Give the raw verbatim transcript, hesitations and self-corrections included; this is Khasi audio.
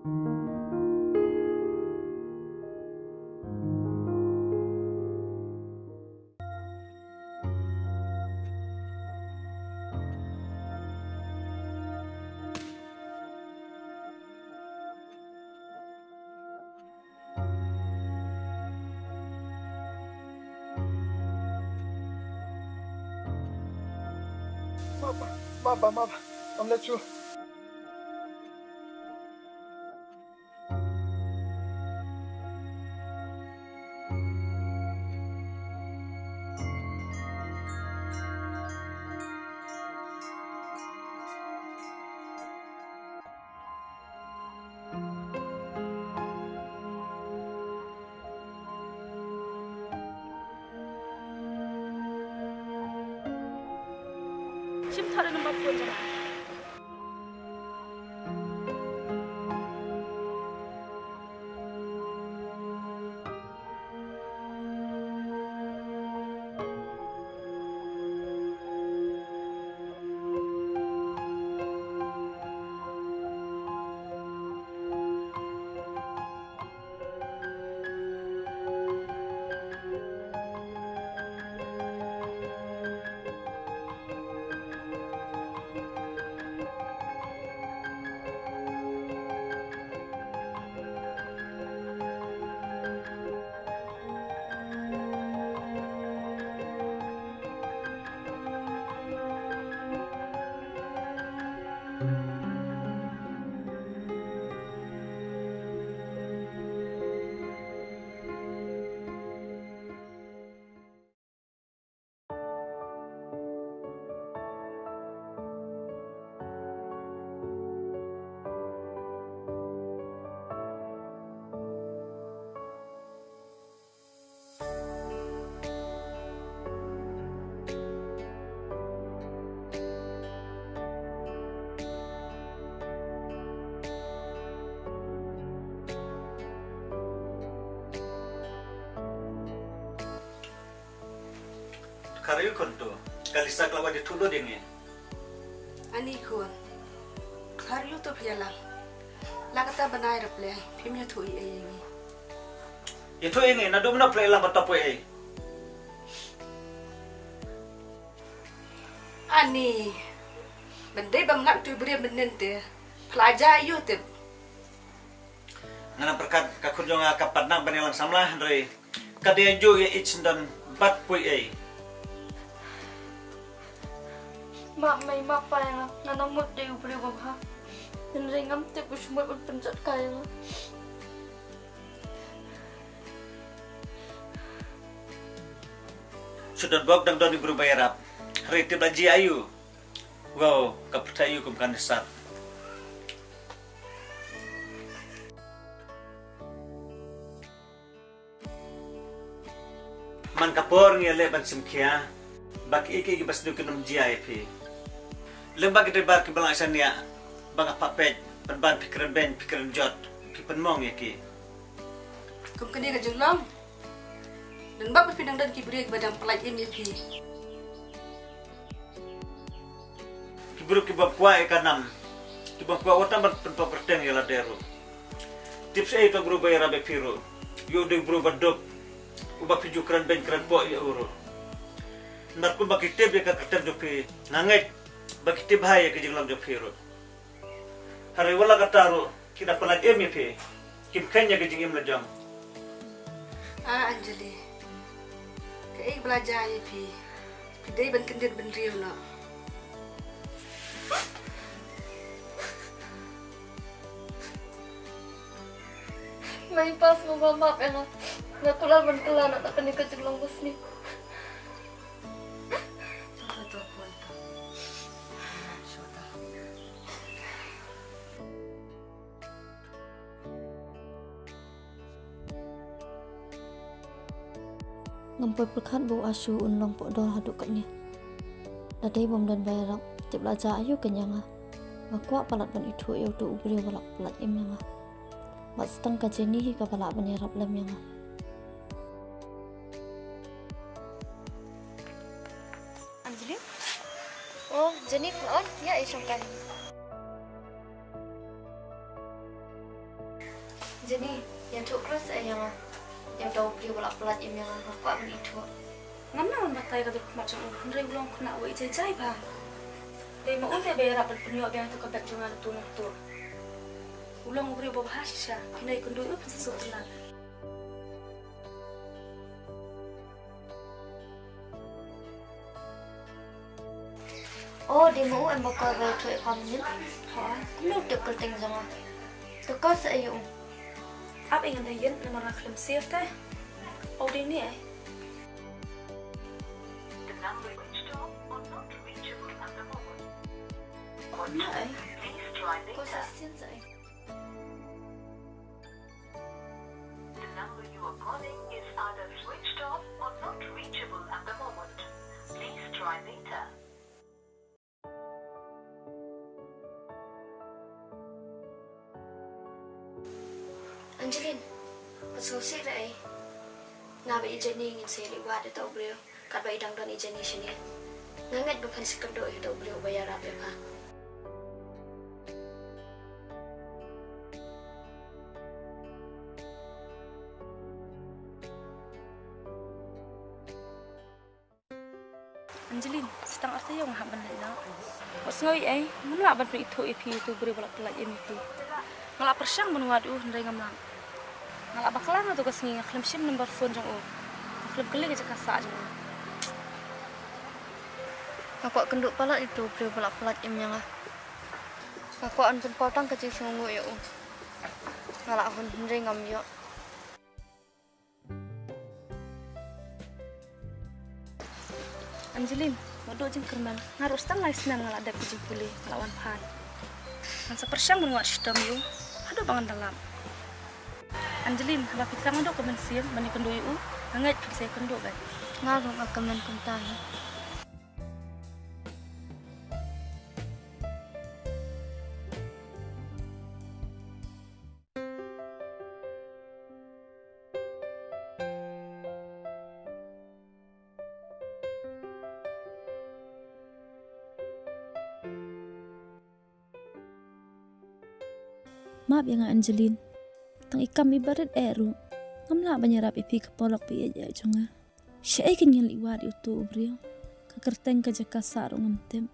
Maba, maba, maba. Am la chu. Shim thar number phone jong nga. Kharyu khun to, ka Lisa ka la wad ïathuh lut ïa ngi. Ani khun, kharyu to phi ïalang. La kata bnai ra pyrshah, phim ïathuh ei ei ïa ngi. Ïathuh ïa ngi, naduh mynno phi la ïalang bad uta u poi ei? Ani, ban dei ba ym nang tu briew mynnin te, phi la jia aïu tip? Nga nang pyrkhat ka khun jong nga ka pat nang ban ïalang samla hynrei ka dei ïa ju ïa i syndon bad poi ei. Map mei map pa ïa nga, nga nang mut dei u briew ba bha. Hynrei ngam tip u shmut ban pynjot ka ïa nga. Shu don bok dang don i briew ba ïarap. Hynrei tip la jia aïu. Wow, ka pyrthei aïu kum kane sat. Man ka por ngi ïaleh ban sngewkhia ba kiei kiei kiba sniew kin ym jia ïa phi. Lem bad ki dei bar kiba la shaniah ba nga phah peit, pynban phi kren beiñ phi kren jot, ki pynmong ïa ki. Kum kane ka jinglong. Don bok ba phi dang don ki briew kiba dang pyllait im ïa phi. Ki briew kibym kwah ïa ka nam, kibym kwah wat tang ban pynpaw kyrteng ïa lade ruh. Tip sa ïa uta u briew ba ïarap ïa phi ruh, ïa u dei u briew ba duk uba phi ju kren beiñ kren poh ïa u ruh. Namar kumba ki tip ïa ka kyrteng jong phi, nga ngeit ba ki tip bha ïa ka jinglong jong phi ruh. Hynrei wat la katta ruh, ki da pyllait im ïa phi, kim kheiñ ïa ka jingim la jong. Ah Anjali, kaei ba la jia ïa phi? Phi dei ban kyndit bynriew noh. Mei pa, sngewbha map ïa nga. Nga kular ban kylla noh na kane ka jinglong ba sniew. Ngam poi pyrkhat ba u Ashu un long pohdor haduh katne. Da dei bym don ba ïarap, tip la jia aïu kein ïa nga. Nga kwah palat ban ithuh ïa uto u briew ba la pyllait im ïa nga. Bad sa tang ka Jenny hi kaba lah ban ïarap lem ïa nga. Anjali? Oh, Jenny, phi la wan? Ïa, i shong kai. Jenny, ïathuh khlem sa ïa nga ïa uta u briew ba la pyllait im ïa nga, nga kwah ban ithuh. Ngam nang ban batai ka dur khmat jong u, hynrei u long khynnah uba ijai jai bha. Dei ma u te ba ïarap ban pynïoh biang ïa uto ka bag jong nga nato nato. U long u briew uba bha shisha, hynrei kynduh ïa u pynsaw suk khynnah. O, dei ma u em ba ka ba ïathuh ïa pha mynnin? Hooid. Kumno u tip kyrteng jong nga? To kor sa ïa u. Ap ïa nga, ngan ïeng namar nga khlem save te. O, dei ne ei? The number reached off or not reachable at the moment. What ne ei? Please try later. Ko sa sien sa ei. The number you are calling is either switched off or not reachable at the moment. Please try later. Angeline, pynsaw sih re ei. Nga bad i Jenny ngin sa ïaleit wad ïa uta u briew katba i dang don i Jenny shane. Nga ngeit ba phan sa kynduh ïa uta u briew uba ïarap ïa pha. Angeline, sa tang ar taïew nga hap ban leit noh. Wat sngew ei ei, ngam lah ban pynithuh ïa phi ïa uto u briew ba la pyllait im ïa phi. Nga la pyrshang ban wad ïa u hynrei ngam lah. Nga la bakla na kato ka sngi, nga khlem shim number phone jong u. Nga khlem kylli ka jaka sah jong u. Nga kwah kynduh palat ïa uto u briew ba la pyllait im ïa nga. Nga kwah ban pynpaw tang ka jingsngewnguh ïa u. Nga la hun hynrei ngam ïoh. Angeline, wat duh jingkyrmen, nga ruh sa tang lai snem nga la dep ka jingpule, nga la wan phan. Ngan sa pyrshang ban wad shitom ïa u haduh ba ngan da lap. Angeline, haba phi thrang naduh ka mynsiem ban ïakynduh ïa u, nga ngeit phin sa ïakynduh beit. Nga ruh nga kyrmen kumta hi. Map ïa nga Angeline. Tang i kam i barit eh ruh ngam lah ban ïarap ïa phi ka paralok ba ïeit eh jong nga. Shaei kan ngan leit wad ïa uto u briew? Ka kyrteng ka jaka sah ruh ngam tip.